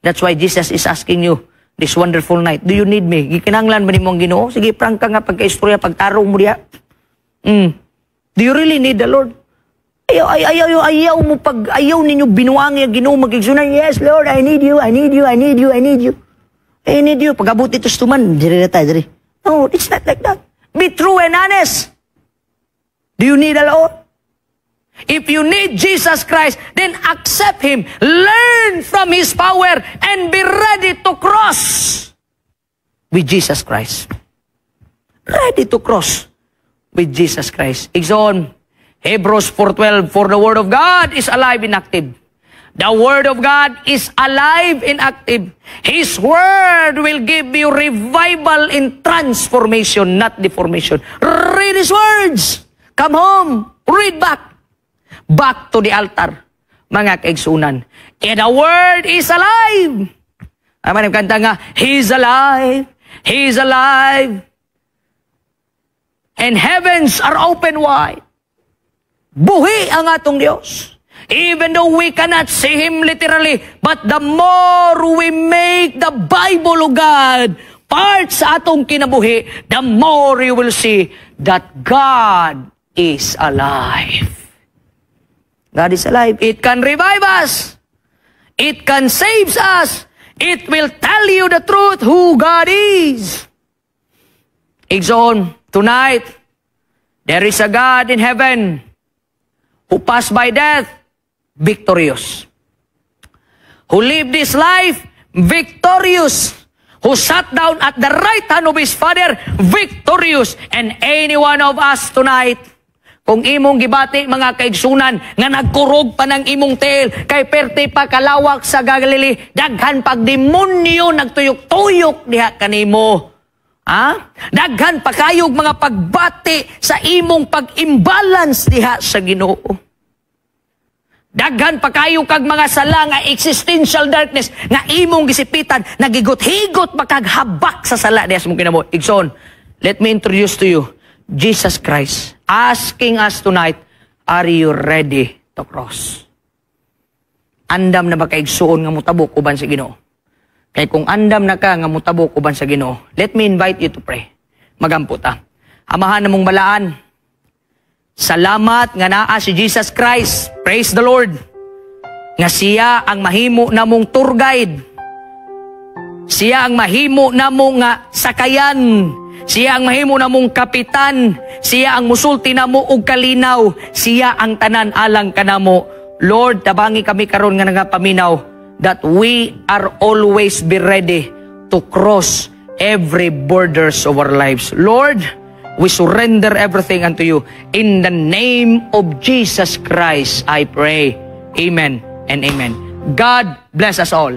That's why Jesus is asking you this wonderful night, "Do you need me?" Gikinahanglan ba nimo ang Ginoo? Sige, prangka nga pagkaistorya, pagtarong mo diha. Do you really need the Lord? Ayaw, ayaw, ayaw, ayaw mo pag, ayaw ninyo binuangi ang Ginoo, mag. "Yes, Lord, I need you, I need you, I need you, I need you. I need you." Pag-abot ito sa tuman, diri na tayo, diri. No, it's not like that. Be true and honest. Do you need the Lord? If you need Jesus Christ, then accept Him. Learn from His power and be ready to cross with Jesus Christ. Ready to cross with Jesus Christ. Igsoon, Hebrews 4:12, "For the Word of God is alive and active." The Word of God is alive and active. His Word will give you revival in transformation, not deformation. Read His words. Come home. Read back. Back to the altar. Mga kaigsuonan. And the Word is alive. Ay, man, kanta nga, "He's alive. He's alive. And heavens are open wide." Buhi ang atong Diyos. Even though we cannot see Him literally, but the more we make the Bible of God part sa atong kinabuhi, the more you will see that God is alive. God is alive. It can revive us. It can save us. It will tell you the truth who God is. Igsoon, tonight, there is a God in heaven who passed by death victorious, who lived this life victorious, who sat down at the right hand of his Father victorious. And any one of us tonight, kung imong gibati, mga kaigsuonan, nga nagkurog pa ng imong tiil, kay perte pa kalawak sa Galilee, daghan pag demonyo nagtuyok-tuyok diha kanimo. Ha? Daghan pa kayog mga pagbati sa imong pag-imbalance diha sa Ginoo. Daghan pa kayo kag mga sala nga existential darkness nga imong gisipitan, nagigot-higot makaghabak sa sala diha sa imong kinabuhi. Igsoon, let me introduce to you Jesus Christ asking us tonight, "Are you ready to cross?" Andam na ba kaigsuon nga mutabok uban sa Ginoo? Kay kung andam na ka nga mutabok uban sa Ginoo, let me invite you to pray. Magampo ta. Amahan namong balaan, salamat nga naa si Jesus Christ. Praise the Lord. Nga siya ang mahimo namong tour guide. Siya ang mahimo namo nga sakayan. Siya ang mahimo namong kapitan. Siya ang musulti namo og kalinaw. Siya ang tanan alang kanamo. Lord, tabangi kami karon nga nagapaminaw that we are always be ready to cross every borders of our lives. Lord, we surrender everything unto you. In the name of Jesus Christ, I pray. Amen and amen. God bless us all.